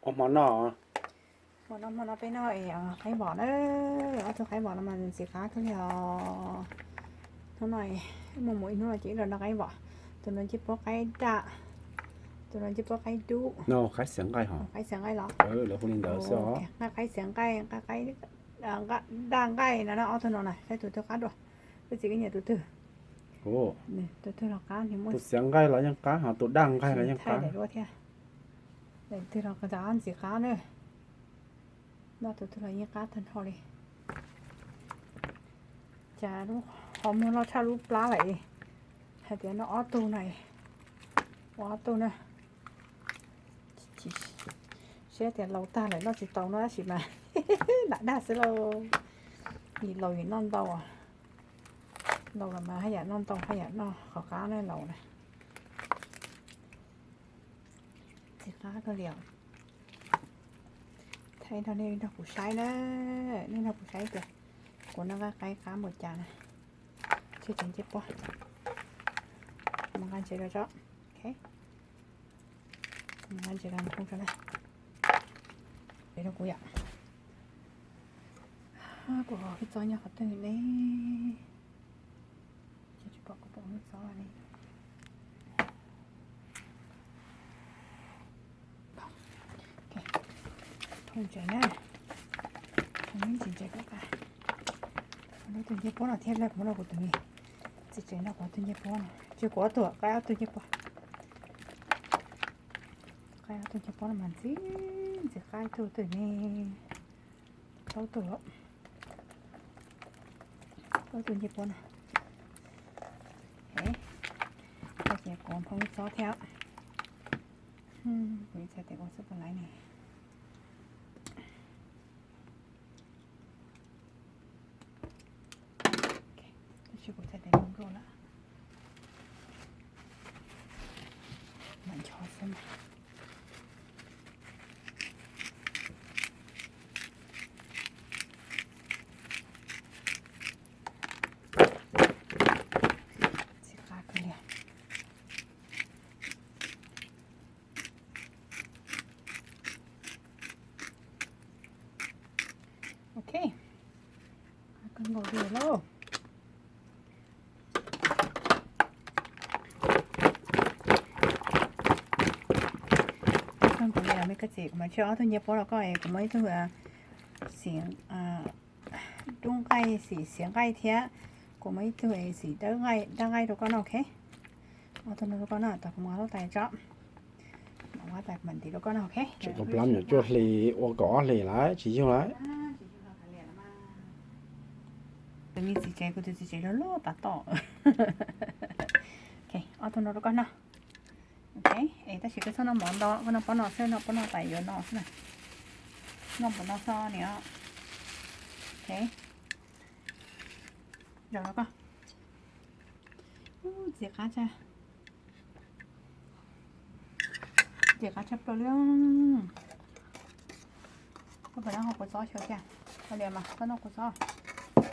Ua hmo noj. Hmo no, hmo no peb noj qaib vom na. Ob tug qaib vom no mas ntxim qab kawg li os. Hnub no mus mus ib hnub no ces wb los noj qaib vom. Tus no ncej puab qaib daj, tus no ncej puab qaib dub. Qaib xiav nqaij hos. Qaib xiav nqaij los? Lawv hu li ntawd xwb os. Nqaij qaib xiav nqaij, nqaij qaib, nqaij daj nqaij no na, ob tug no na, saib tus twg qab dua. Koj txiv koj nyiam tus twg? Tus twg los qab, tus xiav nqaij los yeej qab hos tus daj nqaij los yeej qab. Daim twg los qab ntxim qab na. Noj tus twg los yeej qab tag nrho li. Cas lub qhov muag loj tshaj lub plab lawm, hais tias noj ob tug na, ua ob tug na. Siab tias laus tag lawm noj tsis tau no tab sis mas lam dag xwb lauj. Yim laus yim noj ntau, laus los mas haj yam noj ntau haj yam noj qhov qab na laus na. Ntxim qab kawg li os. Thaij nrog nej nrog kuv saib na, nej nrog kuv saib tias kuv noj nqaij qaib qab npaum cas na. Tseg tsev ncej puab, mus nqa ntses rau tso. Mus nqa ntses rau mus phooj tso na. Rau kuv yom. Kuv hwj txob nyob qhov twg ne? Tsis pom kuv pom hwj txob li. Phooj ntses na, ntsis ntses kom tas. Lub tus ncej puab no thiab, kuv muab rau kuv tus me txiv tsev noj kuv ob tug ncej puab no, tsis kuv ob tug, qaib ob tug ncej puab. Qaib ob tug ncej puab no mas ntxim ntxim qab ib tug twg ne. Plaub tug, plaub tug ncej puab no. Ces kuv phooj ywg txob thiab. Kuv txhais tes ua xwb puas laiv ne. Tab sis kuv txhais tes zoo nkauj lawm. Mam ncho xwb mas. Ntxim qab kawg li. Ok, qab kawg nkaus li lauj. Kawg nkaus li los me koj txiv, kuv mam tseg ob tug ncej puab rau koj es kuv muab ib tug xim dub nqaij, xim xiav nqaij thiab kuv muab ib tug xim dawb nqaij, daj nqaij rau koj noj, ok. Ob tug no rau koj noj, tos kuv mus ua tais tso. Mus ua tais kuv mam ntiv rau koj noj, ok. Tseem koj plab me nyuam cuaj hlis ua kaum ob hlis lawm tsis yug lawm. Tus me txiv tsev, kuv tus txiv tsev loj loj tas tom. Ok, ob tug no rau koj noj. Ok, es tab sis koj txhob noj mov ntau, koj noj pob no xwb, noj pob no tas yuav no xwb na. Noj pob no xwb niam. Ok, zaum rau koj. Ntxim qab tshaj, ntxim qab tshaj plaws li. Koj puas noj kuv txob xyaw thiab? Koj li mas koj noj kuv txob,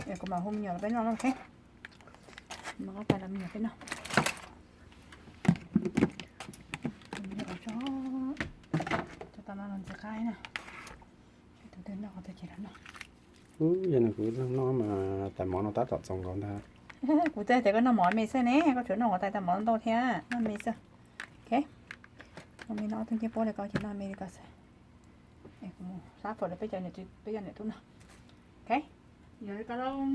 es kuv mam hu me nyuam los peb noj, ok. Noj tais los me nyuam peb noj. Tus me nyuam tso, tso tau no los ntxim qab na. Tus twg noj qhov twg ces los noj. Yog no kuv noj mas tais mov no tab tom txaus nkaus ntag. Kuv twb hais tias koj noj mov me xwb ne, koj tsuas noj ua tais tais mov ntau thiab, noj me xwb. Ok, noj me no ob tug ncej puab li ko ces noj me li ko xwb. Kuv mus xab fawm rau peb cov niam tub noj. Ok, yog li ko lauj.